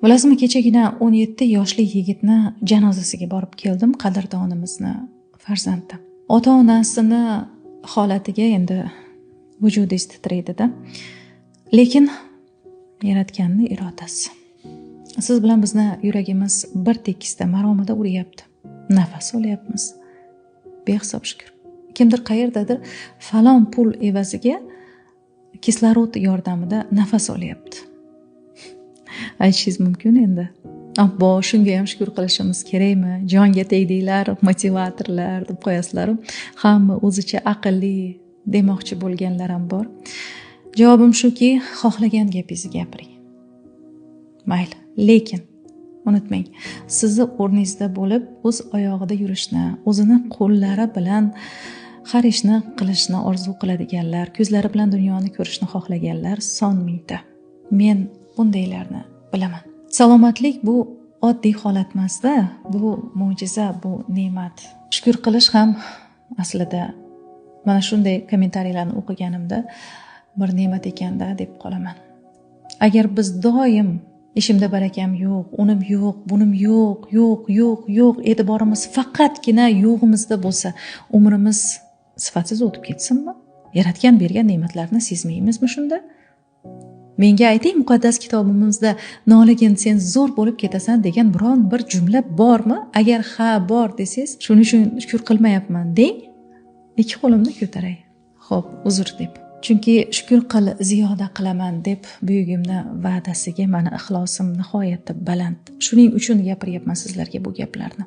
Bilasizmi, kechagina 17 yoshli yigitni janozasiga borib keldim, qadrdonimizni farzandi. Ota-onasini holatiga endi vujudingiz titraydi-da. Lekin yaratganni irodasi. Siz bilan bizni yuragimiz bir tekisda maromida uryapti. Nafas olyapmiz. Behisob shukr. Kimdir qayerdadir falon pul evaziga kislorod yordamida nafas olyapti. Aytishingiz mumkin endi. Abbo, shunga ham shukr qilishimiz kerakmi? Jonga tegdinglar, motivatorlar deb qo'yasizlar. Hamma o'zicha aqlli demoqchi bo'lganlar ham bor. Javobim shuki, xohlagan gapingizni gapiring. Mayli, lekin unutmang, sizni o'rningizda bo'lib, o'z oyog'ida yurishni, o'zini qo'llari bilan har ishni qilishni orzu qiladiganlar, ko'zlari bilan dunyoni ko'rishni xohlaganlar son mingta. Men bundaylarni bilaman. Salomatlik bu oddiy holat emas-da, bu mo'jiza, bu ne'mat. Shukr qilish ham aslida mana shunday kommentariyalarni o'qiganimda bir ne'mat ekanda deb qolaman. Agar biz doim ishimda barakam yo'q, unim yo'q, bunim yo'q, yo'q, yo'q, yo'q, e'tiborimiz faqatgina yo'g'imizda bo'lsa, umrimiz sifatsiz o'tib ketsinmi? Yaratgan bergan ne'matlarni sezmaymizmi shunda? Menga ayting, muqaddas kitobimizda noligin sen zo'r bo'lib ketasan degan biron bir jumla bormi? Agar ha bor desangiz, shuning uchun shukr qilmayapman deng, ikki qo'limni ko'taray. Xo'p, uzr deb. Chunki shukr qil, ziyoda qilaman deb buyugimni va'dasiga mani ixlosim nihoyatda baland. Shuning uchun gapiryapman sizlarga bu gaplarni.